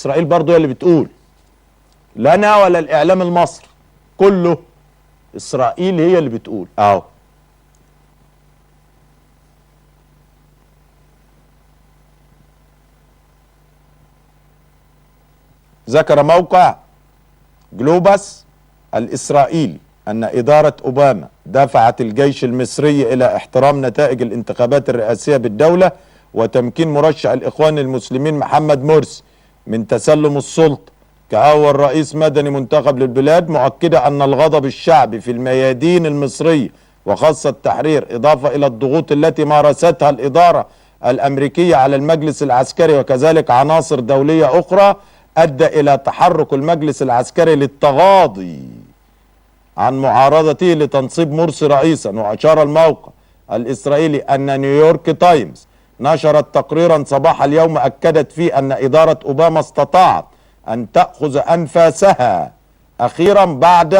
اسرائيل برضو هي اللي بتقول، لا انا ولا الاعلام المصري كله، اسرائيل هي اللي بتقول اهو. ذكر موقع جلوباس الإسرائيلي أن إدارة أوباما دفعت الجيش المصري إلى احترام نتائج الانتخابات الرئاسية بالدولة وتمكين مرشح الإخوان المسلمين محمد مرسي من تسلم السلطة كأول رئيس مدني منتخب للبلاد، مؤكدة أن الغضب الشعبي في الميادين المصرية وخاصة التحرير، إضافة إلى الضغوط التي مارستها الإدارة الأمريكية على المجلس العسكري وكذلك عناصر دولية أخرى، أدى إلى تحرك المجلس العسكري للتغاضي عن معارضته لتنصيب مرسي رئيسا. وأشار الموقع الإسرائيلي أن نيويورك تايمز نشرت تقريرا صباح اليوم أكدت فيه أن إدارة أوباما استطاعت أن تأخذ أنفاسها أخيرا بعد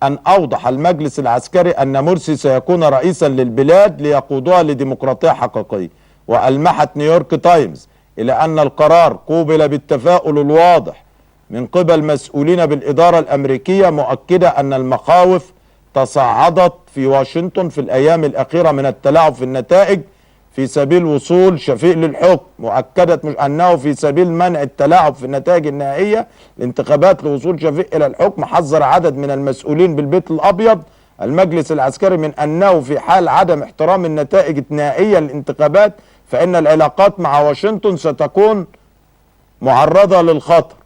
أن أوضح المجلس العسكري أن مرسي سيكون رئيسا للبلاد ليقودها لديمقراطية حقيقية. وألمحت نيويورك تايمز إلى أن القرار قوبل بالتفاؤل الواضح من قبل مسؤولين بالإدارة الأمريكية، مؤكدة أن المخاوف تصاعدت في واشنطن في الأيام الأخيرة من التلاعب في النتائج في سبيل وصول شفيق للحكم، وأكدت أنه في سبيل منع التلاعب في النتائج النهائية الانتخابات لوصول شفيق إلى الحكم. حذر عدد من المسؤولين بالبيت الأبيض المجلس العسكري من أنه في حال عدم احترام النتائج النهائية للانتخابات فإن العلاقات مع واشنطن ستكون معرضة للخطر.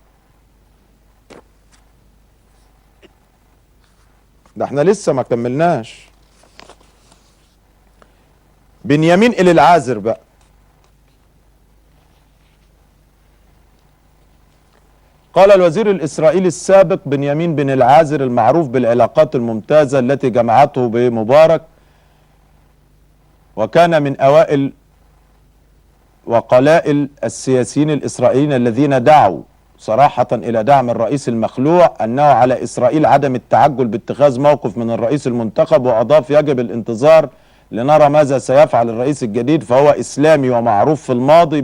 ده احنا لسه ما كملناش. بنيامين إلى العازر بقى، قال الوزير الإسرائيلي السابق بنيامين بن العازر المعروف بالعلاقات الممتازة التي جمعته بمبارك، وكان من أوائل وقلائل السياسيين الإسرائيليين الذين دعوا صراحة إلى دعم الرئيس المخلوع، أنه على إسرائيل عدم التعجل باتخاذ موقف من الرئيس المنتخب. وأضاف يجب الانتظار لنرى ماذا سيفعل الرئيس الجديد، فهو إسلامي ومعروف في الماضي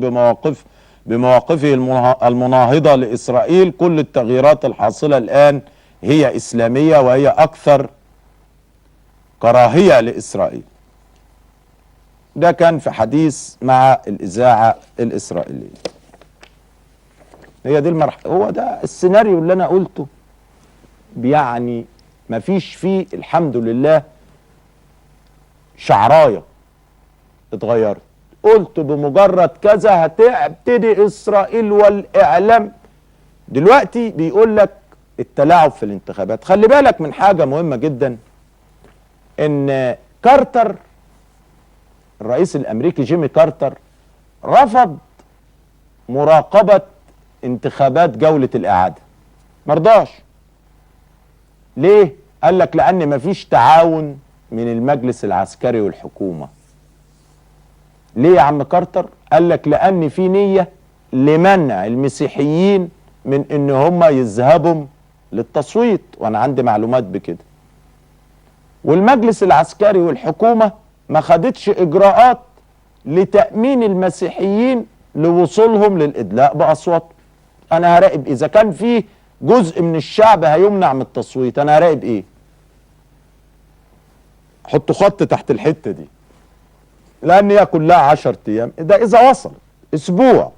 بمواقفه المناهضة لإسرائيل. كل التغييرات الحاصلة الآن هي إسلامية وهي أكثر كراهية لإسرائيل. ده كان في حديث مع الإذاعة الإسرائيلية. هي دي المرحلة، هو ده السيناريو اللي أنا قلته، يعني مفيش فيه الحمد لله شعراية اتغيرت. قلت بمجرد كذا هتبتدي إسرائيل والإعلام. دلوقتي بيقول لك التلاعب في الانتخابات. خلي بالك من حاجة مهمة جدا، إن كارتر الرئيس الأمريكي جيمي كارتر رفض مراقبة انتخابات جولة الإعادة، مرضاش. ليه؟ قال لك لأن مفيش تعاون من المجلس العسكري والحكومة. ليه يا عم كارتر؟ قال لك لأن في نية لمنع المسيحيين من إن هم يذهبوا للتصويت، وأنا عندي معلومات بكده. والمجلس العسكري والحكومة ما خدتش إجراءات لتأمين المسيحيين لوصولهم للإدلاء بأصوات. أنا هراقب إذا كان في جزء من الشعب هيمنع من التصويت، أنا هراقب إيه؟ حطوا خط تحت الحتة دي، لأن هي كلها 10 أيام، ده إذا وصل أسبوع.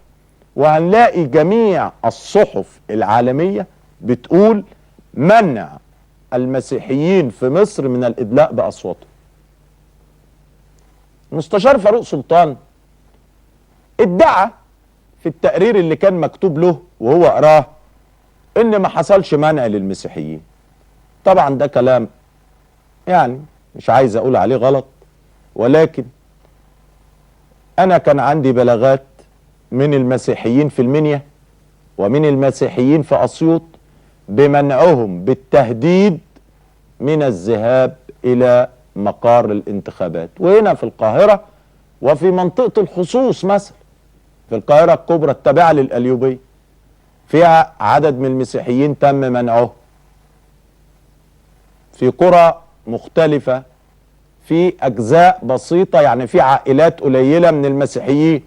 وهنلاقي جميع الصحف العالمية بتقول منع المسيحيين في مصر من الإدلاء بأصواتهم. المستشار فاروق سلطان ادعى في التقرير اللي كان مكتوب له وهو قراه ان ما حصلش منع للمسيحيين. طبعا ده كلام يعني مش عايز اقول عليه غلط، ولكن انا كان عندي بلاغات من المسيحيين في المنيا ومن المسيحيين في اسيوط بمنعهم بالتهديد من الذهاب الى مقار الانتخابات، وهنا في القاهرة وفي منطقة الخصوص مثلا في القاهرة الكبرى التابعة للقليوبية فيها عدد من المسيحيين تم منعه، في قرى مختلفة في أجزاء بسيطة، يعني في عائلات قليلة من المسيحيين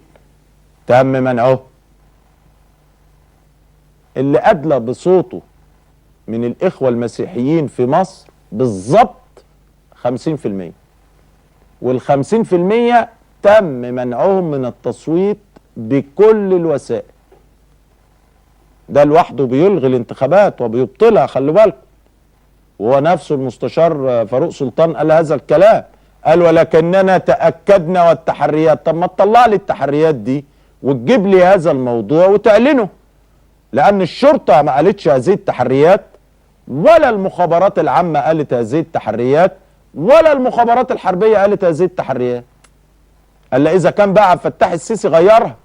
تم منعه. اللي أدلى بصوته من الإخوة المسيحيين في مصر بالظبط 50%، وال50% تم منعهم من التصويت بكل الوسائل. ده لوحده بيلغي الانتخابات وبيبطلها، خلوا بالكم. وهو نفسه المستشار فاروق سلطان قال هذا الكلام، قال ولكننا تأكدنا والتحريات. طب ما تطلع لي التحريات دي وتجيب لي هذا الموضوع وتعلنه، لأن الشرطة ما قالتش هذه التحريات، ولا المخابرات العامة قالت هذه التحريات، ولا المخابرات الحربية قالت هذه التحريات. الا إذا كان بقى عبد الفتاح السيسي غيرها،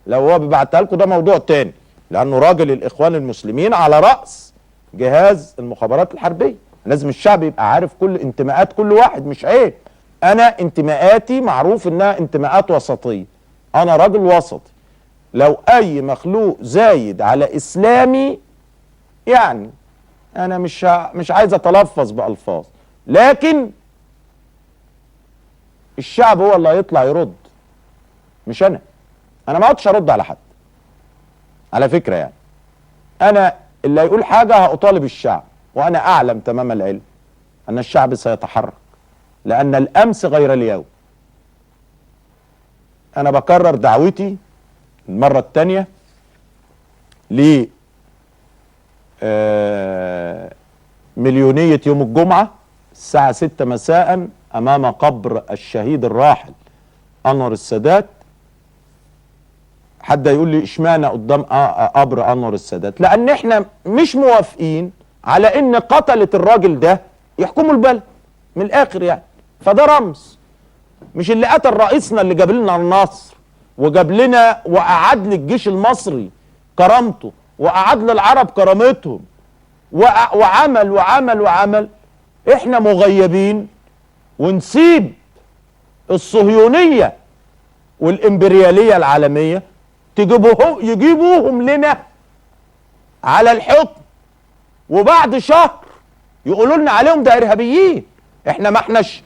لو هو بيبعتها لكم ده موضوع تاني، لأنه راجل الإخوان المسلمين على رأس جهاز المخابرات الحربية. لازم الشعب يبقى عارف كل انتماءات كل واحد، مش عيب. أنا انتماءاتي معروف إنها انتماءات وسطية، أنا راجل وسطي. لو أي مخلوق زايد على إسلامي، يعني أنا مش عايز أتلفظ بألفاظ، لكن الشعب هو اللي هيطلع يرد، مش أنا. أنا ما اقعدش أرد على حد على فكرة، يعني أنا اللي هيقول حاجة هأطالب الشعب، وأنا أعلم تمام العلم أن الشعب سيتحرك، لأن الأمس غير اليوم. أنا بكرر دعوتي المرة الثانية ل مليونية يوم الجمعة الساعة 6 مساء أمام قبر الشهيد الراحل أنور السادات. حد يقول لي اشمعنى قدام قبر أنور السادات؟ لأن احنا مش موافقين على إن قتلة الراجل ده يحكموا البلد من الآخر يعني. فده رمز، مش اللي قتل رئيسنا اللي جاب لنا النصر وجاب لنا وقعد للجيش المصري كرامته وقعد للعرب كرامتهم وعمل وعمل وعمل. احنا مغيبين ونسيب الصهيونية والإمبريالية العالمية يجيبوهم لنا على الحكم، وبعد شهر يقولوا لنا عليهم ده إرهابيين. احنا ما احناش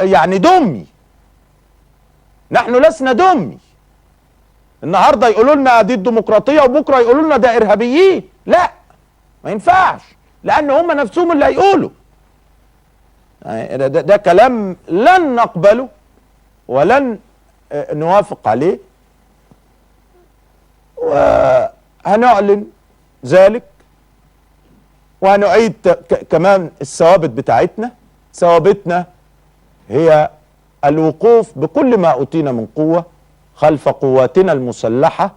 يعني دمي، نحن لسنا دمي. النهارده يقولوا لنا دي الديمقراطية وبكره يقولوا لنا ده إرهابيين. لا، ما ينفعش، لأن هم نفسهم اللي هيقولوا. يعني ده كلام لن نقبله ولن نوافق عليه، وهنعلن ذلك، وهنعيد كمان الثوابت بتاعتنا. ثوابتنا هي الوقوف بكل ما أوتينا من قوة خلف قواتنا المسلحة،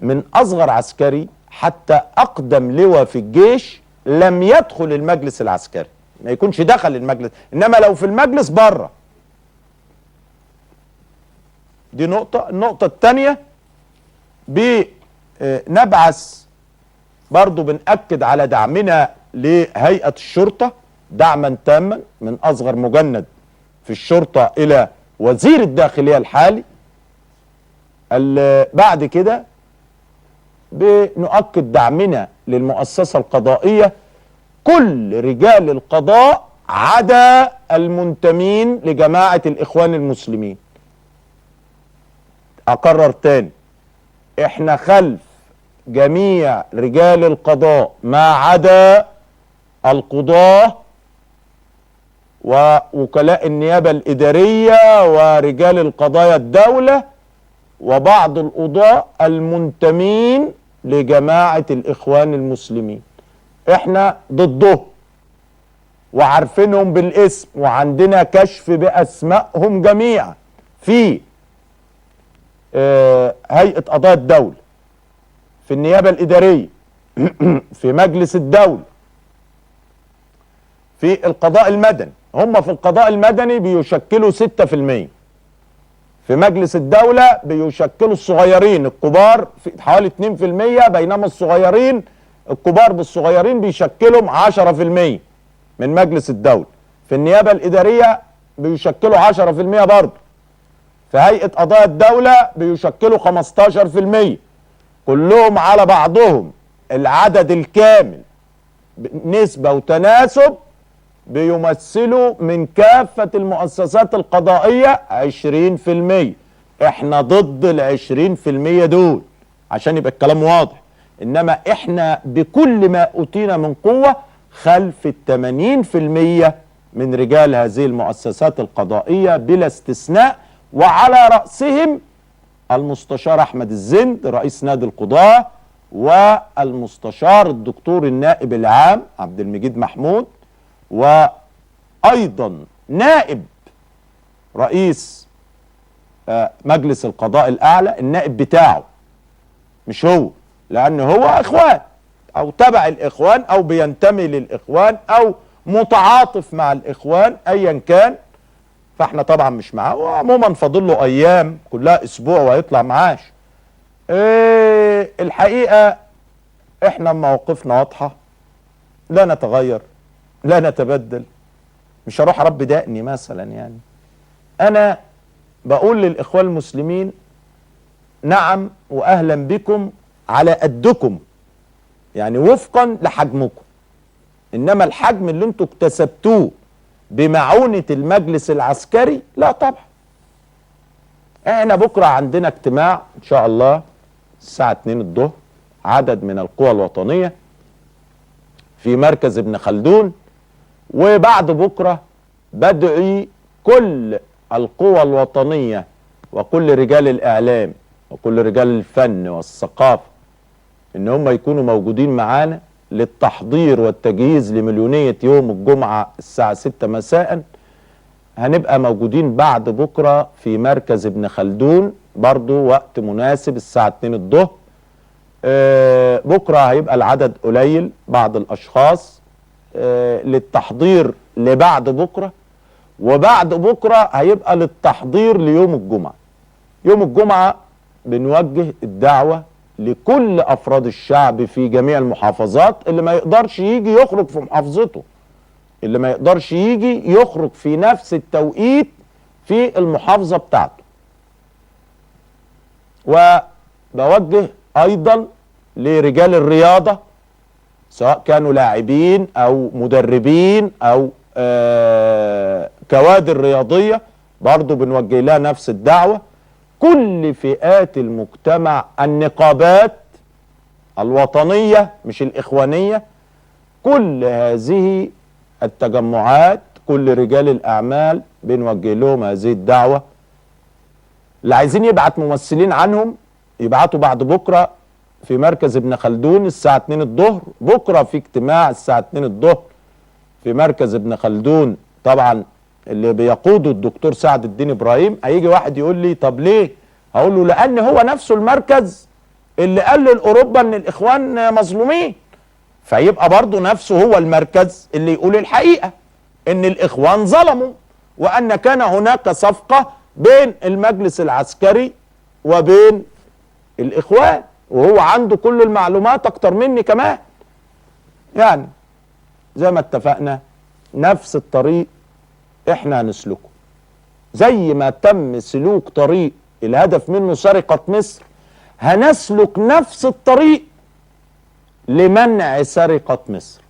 من أصغر عسكري حتى أقدم لواء في الجيش لم يدخل المجلس العسكري، ما يكونش دخل المجلس، إنما لو في المجلس بره. دي نقطة. النقطة الثانية، بنبعث برضو، بنأكد على دعمنا لهيئة الشرطة دعما تاما، من أصغر مجند في الشرطة إلى وزير الداخلية الحالي. بعد كده بنؤكد دعمنا للمؤسسة القضائية، كل رجال القضاء عدا المنتمين لجماعة الإخوان المسلمين. أقرر تاني، احنا خلف جميع رجال القضاء ما عدا القضاة ووكلاء النيابة الإدارية ورجال القضايا الدولة وبعض القضاة المنتمين لجماعة الإخوان المسلمين. احنا ضده وعارفينهم بالاسم، وعندنا كشف بأسمائهم جميعا في هيئة قضايا الدولة، في النيابة الإدارية، في مجلس الدولة، في القضاء المدني. هم في القضاء المدني بيشكلوا 6%، في مجلس الدولة بيشكلوا الصغيرين، الكبار في حوالي 2%، بينما الصغيرين الكبار بالصغيرين بيشكلوا 10% من مجلس الدولة. في النيابة الإدارية بيشكلوا 10% برضه. في هيئة قضايا الدولة بيشكلوا 15%. كلهم على بعضهم العدد الكامل نسبة وتناسب بيمثلوا من كافة المؤسسات القضائية 20%. احنا ضد ال 20% دول عشان يبقى الكلام واضح. انما احنا بكل ما اوتينا من قوة خلف 80% من رجال هذه المؤسسات القضائية بلا استثناء، وعلى رأسهم المستشار أحمد الزند رئيس نادي القضاة، والمستشار الدكتور النائب العام عبد المجيد محمود، وأيضا نائب رئيس مجلس القضاء الأعلى، النائب بتاعه مش هو، لأن هو إخوان أو تبع الإخوان أو بينتمي للإخوان أو متعاطف مع الإخوان أيا كان، فاحنا طبعا مش معاه. وعموما فاضل له أيام كلها أسبوع وهيطلع معاش. الحقيقة احنا مواقفنا واضحة، لا نتغير لا نتبدل. مش هروح اربي دقني مثلا، يعني انا بقول للاخوان المسلمين نعم واهلا بكم على قدكم، يعني وفقا لحجمكم، انما الحجم اللي انتوا اكتسبتوه بمعونة المجلس العسكري لا طبعا. احنا بكرة عندنا اجتماع ان شاء الله الساعة 2 الظهر، عدد من القوى الوطنية في مركز ابن خلدون، وبعد بكرة بدعي كل القوى الوطنية وكل رجال الإعلام وكل رجال الفن والثقافة إن هم يكونوا موجودين معانا للتحضير والتجهيز لمليونية يوم الجمعة الساعة 6 مساء. هنبقى موجودين بعد بكرة في مركز ابن خلدون برضو وقت مناسب الساعة 2 الظهر. بكرة هيبقى العدد قليل، بعض الأشخاص للتحضير لبعد بكرة، وبعد بكرة هيبقى للتحضير ليوم الجمعة. يوم الجمعة بنوجه الدعوة لكل أفراد الشعب في جميع المحافظات، اللي ما يقدرش يجي يخرج في محافظته، اللي ما يقدرش يجي يخرج في نفس التوقيت في المحافظة بتاعته. وبوجه أيضا لرجال الرياضة سواء كانوا لاعبين أو مدربين أو كوادر رياضية، برضو بنوجه لها نفس الدعوة. كل فئات المجتمع، النقابات الوطنية مش الإخوانية، كل هذه التجمعات، كل رجال الأعمال بنوجه لهم هذه الدعوة. اللي عايزين يبعت ممثلين عنهم يبعتوا بعد بكرة في مركز ابن خلدون الساعة 2 الظهر. بكرة في اجتماع الساعة 2 الظهر في مركز ابن خلدون، طبعا اللي بيقوده الدكتور سعد الدين إبراهيم. هيجي واحد يقول لي طب ليه؟ هقول له لأن هو نفسه المركز اللي قال لأوروبا إن الإخوان مظلومين، فيبقى برضه نفسه هو المركز اللي يقول الحقيقة إن الإخوان ظلموا، وأن كان هناك صفقة بين المجلس العسكري وبين الإخوان، وهو عنده كل المعلومات أكتر مني كمان. يعني زي ما اتفقنا نفس الطريق احنا هنسلكه، زي ما تم سلوك طريق الهدف منه سرقة مصر، هنسلك نفس الطريق لمنع سرقة مصر.